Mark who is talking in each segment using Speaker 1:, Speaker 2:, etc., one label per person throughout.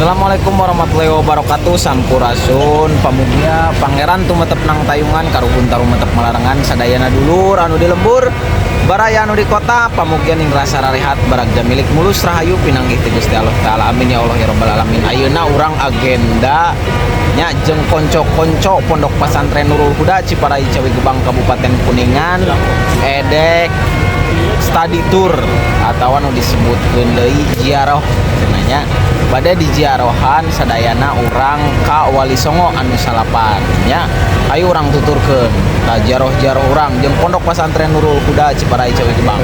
Speaker 1: Assalamualaikum warahmatullahi wabarakatuh. Sampurasun, pamugia pangeran tumetep nang tayungan, karuhun tarumetep malarengan. Sadayana dulur anu di lembur, baraya anu di kota, pamugia ning rasa rarehat, baragja milik mulus rahayu, pinanggih ti Gusti Allah Taala. Amin ya Allah ya rabbal alamin. Ayeuna urang agenda nya jeung konco-konco Pondok Pesantren Nurul Huda Ciparai, Ciawi Gebang, Kabupaten Kuningan, edek study tour atau anu disebutkeun deui ziarah cenah nya. Bade di ziarahan sadayana urang ka Wali Songo anu salapan nya. Ayo urang tuturkeun ka ziarah-ziarah urang jeung Pondok Pesantren Nurul Huda Ciparai, Ciawi Gebang.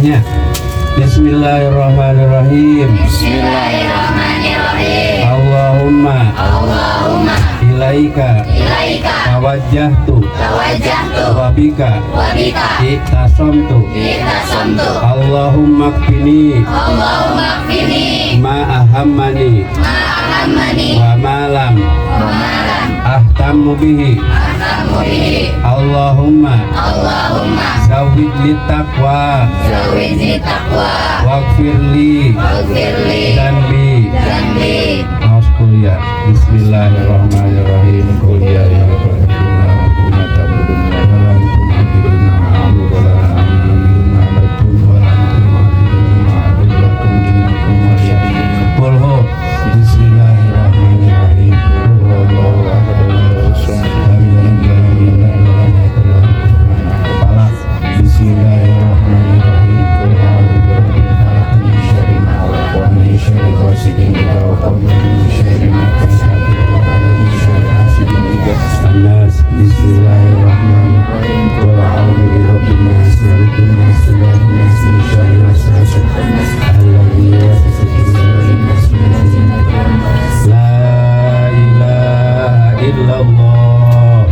Speaker 2: Ya. Bismillahirrahmanirrahim.
Speaker 3: Bismillahirrahmanirrahim.
Speaker 2: Allahumma
Speaker 3: Allahumma
Speaker 2: ilaika
Speaker 3: ilaika
Speaker 2: tawajjahtu
Speaker 3: tawajjahtu
Speaker 2: wa bika
Speaker 3: wa bika
Speaker 2: i'tasamtu.
Speaker 3: I'tasamtu.
Speaker 2: Allahumma kfini
Speaker 3: Allahumma kfini
Speaker 2: ma ahammani
Speaker 3: ma ahammani
Speaker 2: wa ma lam
Speaker 3: wa ma lam
Speaker 2: ahtammu bihi.
Speaker 3: Ahtammu bihi.
Speaker 2: Allahumma
Speaker 3: Allahumma
Speaker 2: zawid li taqwa
Speaker 3: zawidni taqwa
Speaker 2: waghfirli
Speaker 3: waghfirli
Speaker 2: dzanbi.
Speaker 3: Dzanbi.
Speaker 2: Maos kuliah. Bismillahirrahmanirrahim. Kuliah ya wa ta'budun wa la antum 'abiduna ma a'budu wa la ana 'abidun ma 'abadtum wa la antum 'abiduna ma a'budu lakum dinukum waliya din. Qul hu. Bismillahirrahmanirrahim. Qul huwallahu ahad, Allahu samad, lam yalid wa lam yulad wa lam yakul lahu kufuwan ahad. Falaq. Bismillahirrahmanirrahim. Qul a'udzu birabbil falaq min syarri ma khalaq wa min syarri ghasiqin idza waqab wa min syarri naffatsati fil 'uqad wa min syarri hasidin idza An-Nas. Bismillahirrahmanirrahim. Qul a'udzu birabbin nas, malikin nas, ilahin nas, min syarril waswasil khannas alladzi yuwaswisu fi sudurin nas minal jinnati wan nas. La ilaha illallah.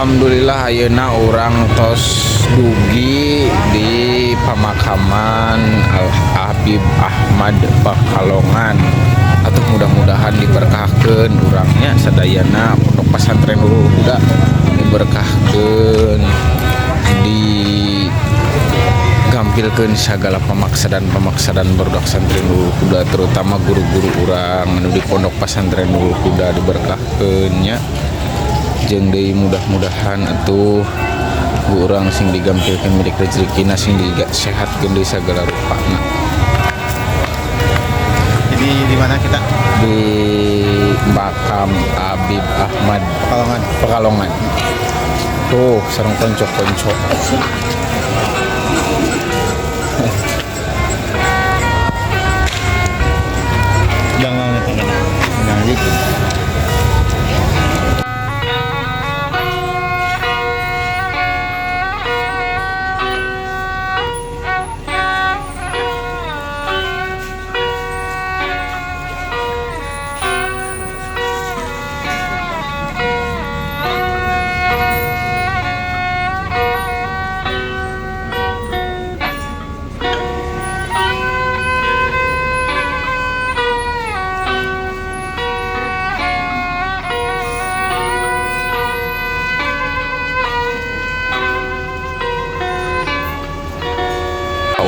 Speaker 1: Alhamdulillah, ayeuna urang tos dugi di pemakaman Al Habib Ahmad Pekalongan. Atau mudah-mudahan diberkahkan urang nya sadayana Pondok Pesantren Nurul Huda, diberkahkan, digampilkeun segala pemaksadan pemaksadan barudak santri Nurul Huda, terutama guru-guru urang anu di Pondok Pesantren Nurul Huda diberkahkeun nya. Jeung deui mudah-mudahan atuh ku urang sing digampilkeun milik rezekina, sing disehatkeun deui segala rupana.
Speaker 4: Jadi di mana kita?
Speaker 1: Di makam Habib Ahmad
Speaker 4: Pekalongan.
Speaker 1: Pekalongan tuh, sareng konco-konco.
Speaker 4: Jangan itu. Nah, gitu.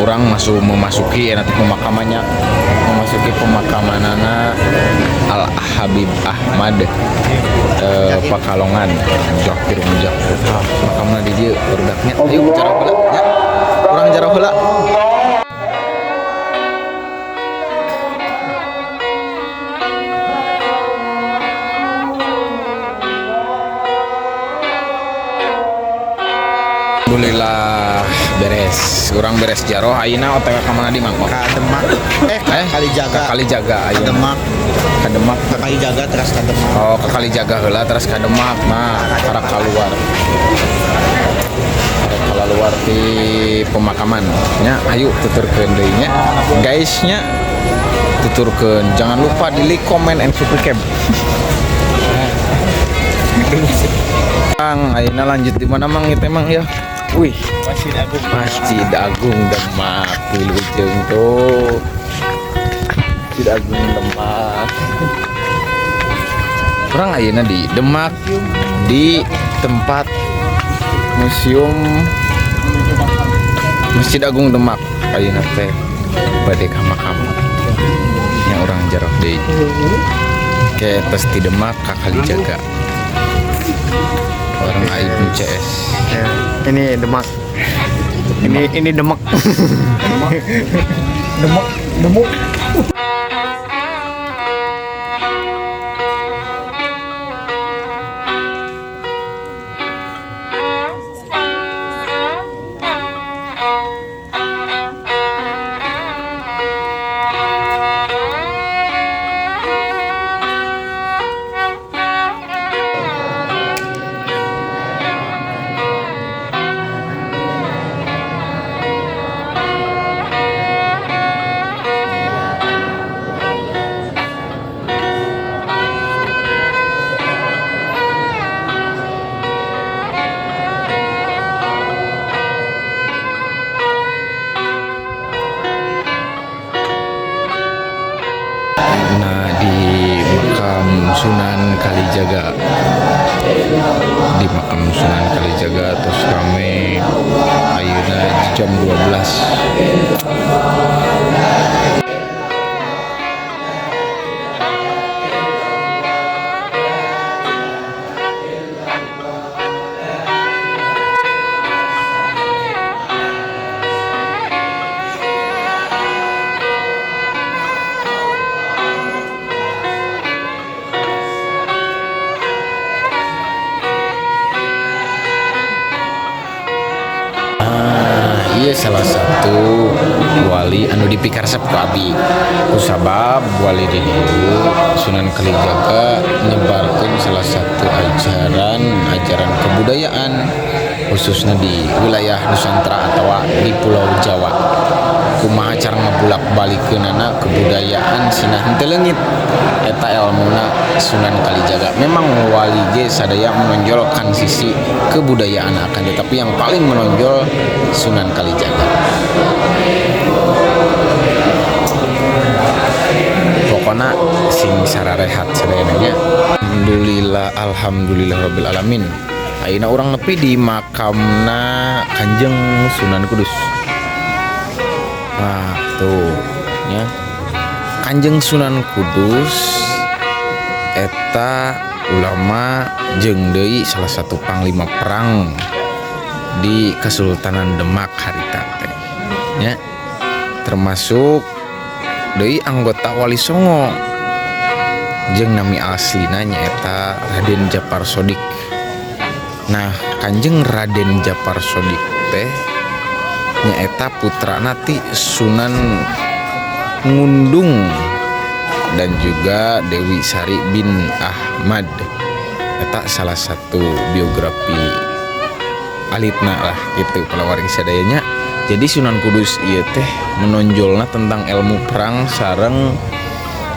Speaker 1: Urang masuk memasuki ya, nanti pemakamannya, memasuki pemakamanana Al Habib Ahmad Pekalongan. Jakir jakir makamna di dieu barudaknya. Ayo jaroh heula nya, urang jaroh heula. Alhamdulillah beres, urang beres jaroh. Ayeuna OTW ka mana di, Mang?
Speaker 4: Ka Demak. Ka Kalijaga.
Speaker 1: Ka Kalijaga
Speaker 4: Ka
Speaker 1: ayeuna.
Speaker 4: Demak.
Speaker 1: Ka Demak.
Speaker 4: Ka Kalijaga terus ka Demak.
Speaker 1: Oh, ke Kalijaga heula terus ka Demak. Nah, karek keluar. Karek keluar di pemakaman. Nya, ayo tuturkeun deui nya. Guys nya tuturkeun. Jangan lupa di like, comment, and subscribe. Kang, ayeuna lanjut di mana, Mang, itu emang ya? Wih,
Speaker 4: Masjid Agung.
Speaker 1: Masjid Agung Demak, wilujeng tuh. Masjid Agung Demak. Urang ayeuna di Demak di tempat Museum Masjid Agung Demak. Ayeuna teh bade ka makam. Yang urang jaroh deui. Ke tes di Demak ka Kalijaga. Urang Aibnu CS.
Speaker 5: Ya, ini Demak. Ini Demak.
Speaker 1: Demak, Demuk. Nah, di makam Sunan Kalijaga, di makam Sunan Kalijaga terus rame ayeuna jam 12. Ah, iya, salah satu wali anu dipikaresep ku abi. Kusabab wali di dieu Sunan Kalijaga nyebarkeun salah satu ajaran ajaran kebudayaan khususnya di wilayah Nusantara atau di Pulau Jawa. Kumaha cara ngebulak-balikeunana kebudayaan sina henteu leungit eta elmuna Sunan Kalijaga. Memang wali ge sadaya menonjolkan sisi kebudayaan, akan tetapi yang paling menonjol Sunan Kalijaga. Pokoknya sing sararehat sadayana. Alhamdulillah, alhamdulillah rabbil alamin. Ayeuna urang nepi di makamna Kanjeng Sunan Kudus. Nah, tuh ya. Kanjeng Sunan Kudus eta ulama jeung deui salah satu panglima perang di Kesultanan Demak harita teh. Ya. Termasuk deui anggota Wali Songo jeung nami aslina nyaeta Raden Japar Sodik. Nah, Kanjeng Raden Japar Sodik teh nyaeta putrana ti Sunan Ngundung dan juga Dewi Sari bin Ahmad. Eta salah satu biografi alitna lah gitu palawargi sadayanya. Jadi Sunan Kudus ieu teh menonjolna tentang ilmu perang sareng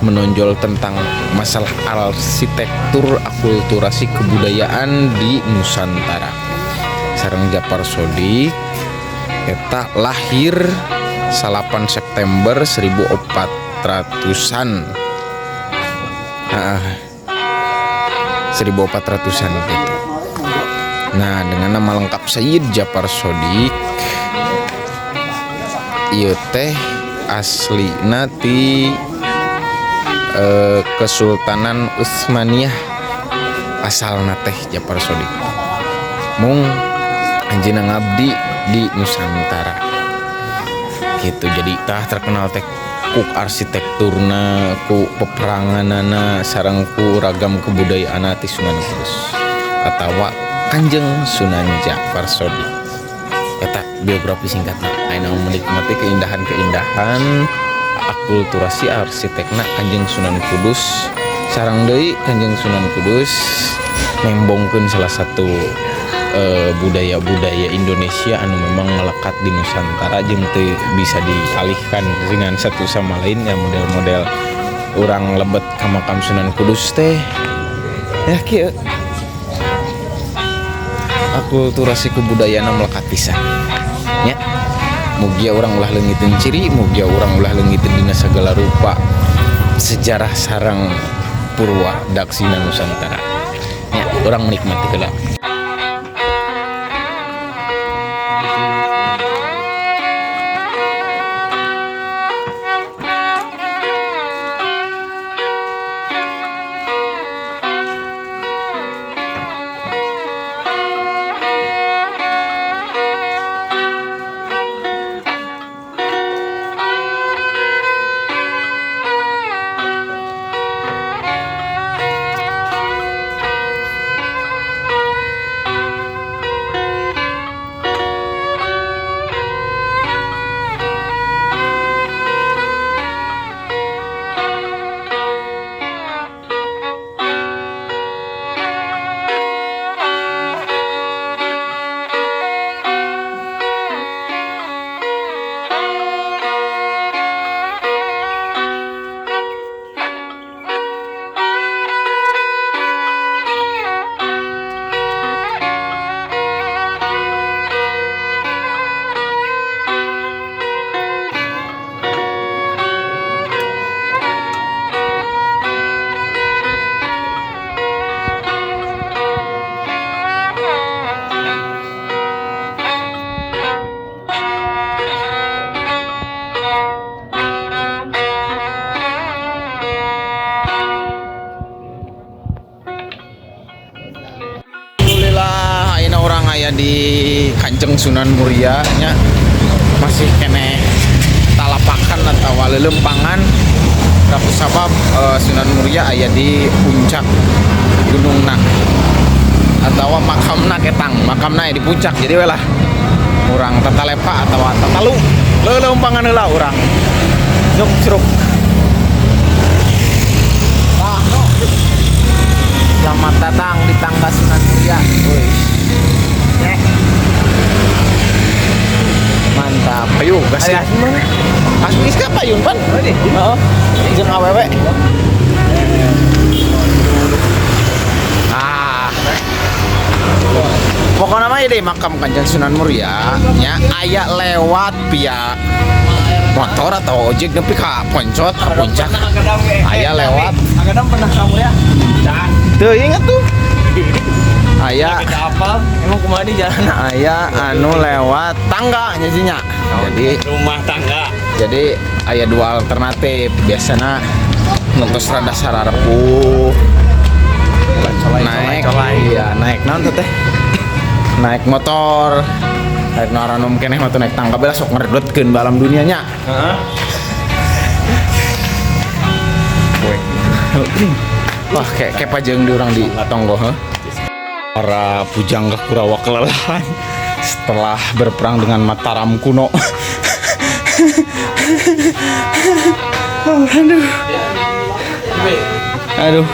Speaker 1: menonjol tentang masalah arsitektur akulturasi kebudayaan di Nusantara. Sareng Japar Sodik eta lahir 8 September 1400-an. Ah, 1400-an gitu. Nah, dengan nama lengkap Sayyid Japar Sodik. Ieu teh aslina ti Kesultanan Utsmaniyah asalna teh Japar Shodiq. Mung anjeunna ngabdi di Nusantara. Gitu, jadi tah terkenal teh ku arsitekturna, ku peperanganana, sareng ku ragam kebudayaanna ti Sunan Kudus atawa Kanjeng Sunan Ja'far Shodiq. Eta biografi singkatna. Ayeuna menikmati keindahan-keindahan akulturasi arsitekna Kanjeng Sunan Kudus. Sareng deui Kanjeng Sunan Kudus nembongkeun salah satu budaya-budaya Indonesia anu memang melekat di Nusantara jeung teu bisa dialihkan dengan satu sama lainnya, model-model urang lebet ka makam Sunan Kudus teh ya kieu, akulturasi kebudayaan melekat pisan nya. Mugia urang ulah leungiteun ciri, mugia urang ulah leungiteun dina segala rupa sejarah sareng purwa daksina Nusantara nya. Urang menikmati heula. Alhamdulillah, ayeuna urang aya di Kanjeng Sunan Muria nya, masih keneh talapakan atau lelempangan ku sabab Sunan Muria aya di puncak gunungna atau makamna, ketang makamna aya di puncak. Jadi we lah urang tatalepa atau tatalu lelempangan heula urang nyuk ceruk. Tah, no. Selamat datang di tangga Sunan Muria. Wih. Mantap. Ayo, gas. Asli geus payun pan? Heeh. Jeung awewe. Ah. Pokoknya mah di makam Kanjeng Sunan Muria nya aya lewat via motor atau ojek nepi ka Poncot ka puncak. Aya lewat.
Speaker 5: Agadam pernah kamu ya?
Speaker 1: Tuh inget tuh. Aya
Speaker 5: Apa? Emang kumaha di jalan?
Speaker 1: Aya anu lewat tangga nya sih nya. Jadi
Speaker 2: rumah tangga.
Speaker 1: Jadi aya dua alternatif, biasanya nonton rada sararepuh naik, iya naik naon tuh teh, naik motor, naik nu keneh mah tuh naik tangga bela sok ngeredotkeun balam dunianya.
Speaker 5: Heeh.
Speaker 1: Wah, kayak pajeng di urang di tonggo heuh. Para pujangga Kurawa kelelahan setelah berperang dengan Mataram kuno. Oh, aduh. Aduh.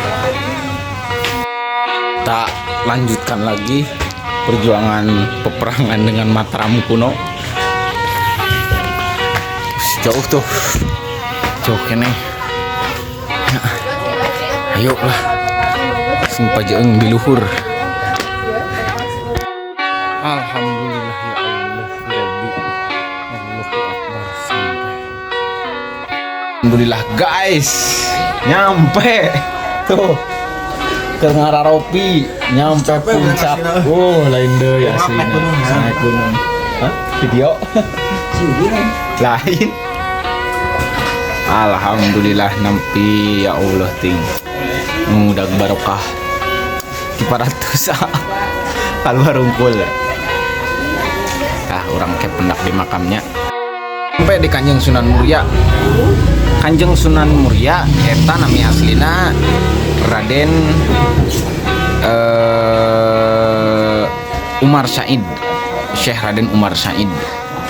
Speaker 1: Tak lanjutkan lagi perjuangan peperangan dengan Mataram kuno. Jauh tuh. Jauh keneh. Ya. Ayo lah. Sing pajeung di luhur. Alhamdulillah ya Allah Rabbi. Allahu Akbar sampai. Alhamdulillah guys, nyampe tuh ke Ngararopi, nyampe puncak. Oh, lain deui aslinya. Naik gunung. Hah? Video lain. Alhamdulillah nampi, ya Allah, ting mudah barokah 400 keluar rungkul. Ah, urang ke pendak di makamnya sampai di Kanjeng Sunan Muria. Kanjeng Sunan Muria eta nami aslina Raden Umar Said, Syekh Raden Umar Said.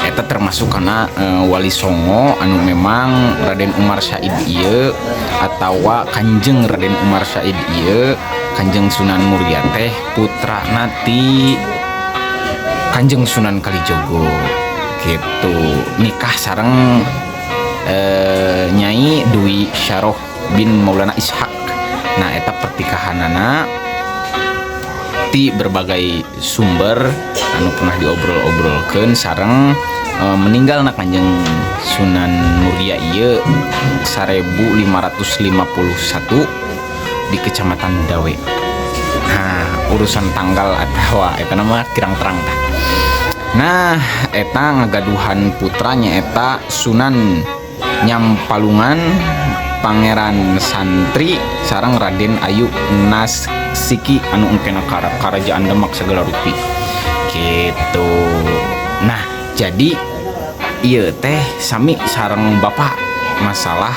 Speaker 1: Eta termasuk karena Wali Songo anu memang Raden Umar Said ieu atawa Kanjeng Raden Umar Said ieu, Kanjeng Sunan Muria teh putra nati Kanjeng Sunan Kalijogo gitu, nikah sareng Nyai Dwi Syaroh bin Maulana Ishak. Nah, eta pertikahanana ti berbagai sumber anu pernah diobrol-obrolkeun sareng meninggal na Kanjeng Sunan Muria ieu 1551 di Kecamatan Dawe. Nah, urusan tanggal atau eta nama kirang terang tah. Nah, eta ngagaduhan putranya eta Sunan Nyampalungan, Pangeran Santri sareng Raden Ayu Nasiki anu engkena kerajaan Demak segala rupi gitu. Nah, jadi ieu teh sami sareng bapak masalah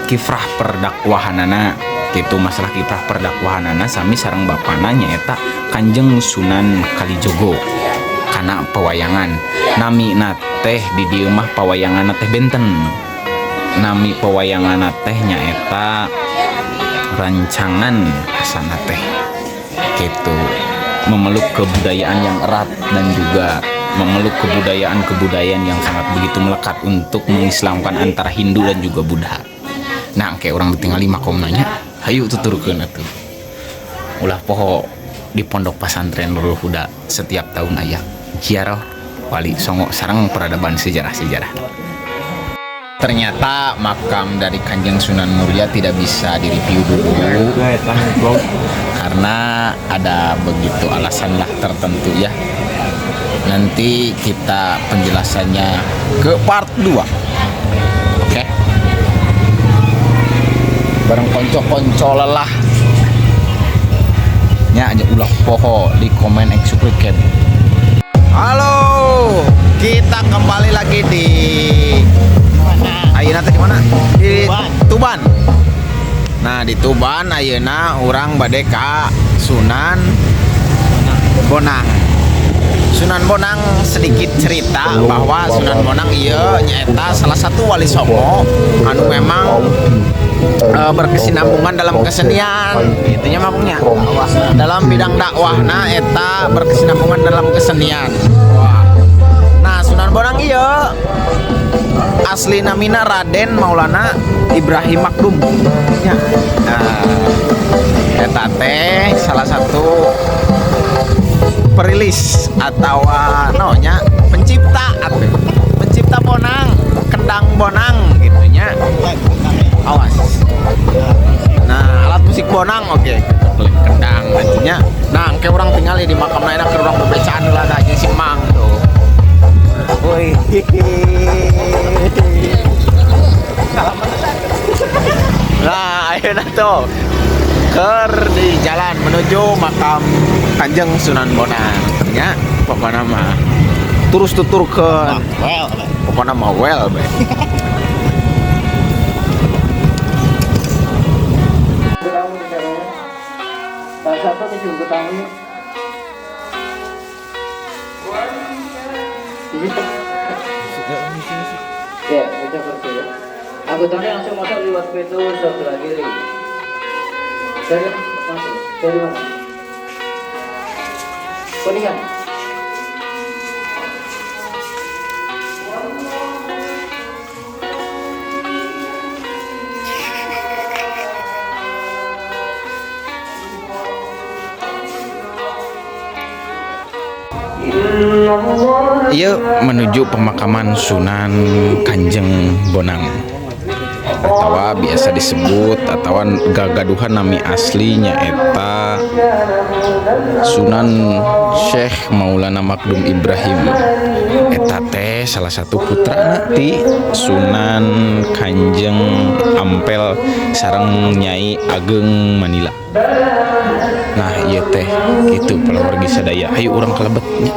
Speaker 1: kiprah perdakwahanana gitu, masalah kiprah perdakwahanana sami sareng bapana nyaeta Kanjeng Sunan Kalijogo kana pewayangan. Nami teh di dieu mah pawayangan teh benten, nami pewayangan teh nyaeta rancangan asana teh gitu, memeluk kebudayaan yang erat dan juga memeluk kebudayaan-kebudayaan yang sangat begitu melekat untuk mengislamkan antara Hindu dan juga Buddha. Nah, kayak urang ditinggali makomna nya, hayu tuturkeun atuh. Ulah poho di Pondok Pesantren Nurul Huda setiap tahun aya ziarah Wali Songo sareng peradaban sejarah-sejarah. Ternyata makam dari Kanjeng Sunan Muria tidak bisa direview dulu karena ada begitu alasan lah tertentu ya. Nanti kita penjelasannya ke part 2. Oke. Bareng konco-konco lelah. Nya aja ulah poho di komen subscribe. Halo, kita kembali lagi di ayeuna teh di mana? Di Tuban. Nah, di Tuban ayeuna urang bade ka Sunan Bonang. Sunan Bonang, sedikit cerita bahwa Sunan Bonang ieu nyaeta salah satu wali songo anu memang berkesinambungan dalam kesenian itunya maksudnya dalam bidang dakwah. Nah, eta berkesinambungan dalam kesenian. Wah. Nah, Sunan Bonang ieu asli namina Raden Maulana Ibrahim Makdum ya. Nah, eta teh salah satu perilis atau naonnya, pencipta atuh, pencipta bonang, kendang bonang gitu nya. Awas. Nah, alat musik bonang, oke, kendang artinya. Nah, kayak urang tinggal di makam enak ke urang bebecaan lah tah jeung si Mang tuh. Woi. Nah, ayeuna tuh keur di jalan menuju makam Kanjeng Sunan Bonang nya, pokoknya mah terus tuturkeun.
Speaker 4: Well,
Speaker 1: pokoknya mah well be.
Speaker 5: Pak siapa nih jemput tamu yuk? Ini. Ya, baca kursi ya. Anggotanya langsung masuk lewat pintu sebelah kiri. Dari masuk dari mana? Kuningan.
Speaker 1: Ieu menuju pemakaman Sunan Kanjeng Bonang. Atawa biasa disebut atawa gagaduhan nami asli nyaeta Sunan Syekh Maulana Makdum Ibrahim. Eta teh salah satu putra ti Sunan Kanjeng Ampel sareng Nyai Ageng Manila. Nah, ieu teh gitu palawargi sadaya. Ayo urang kalebet nya.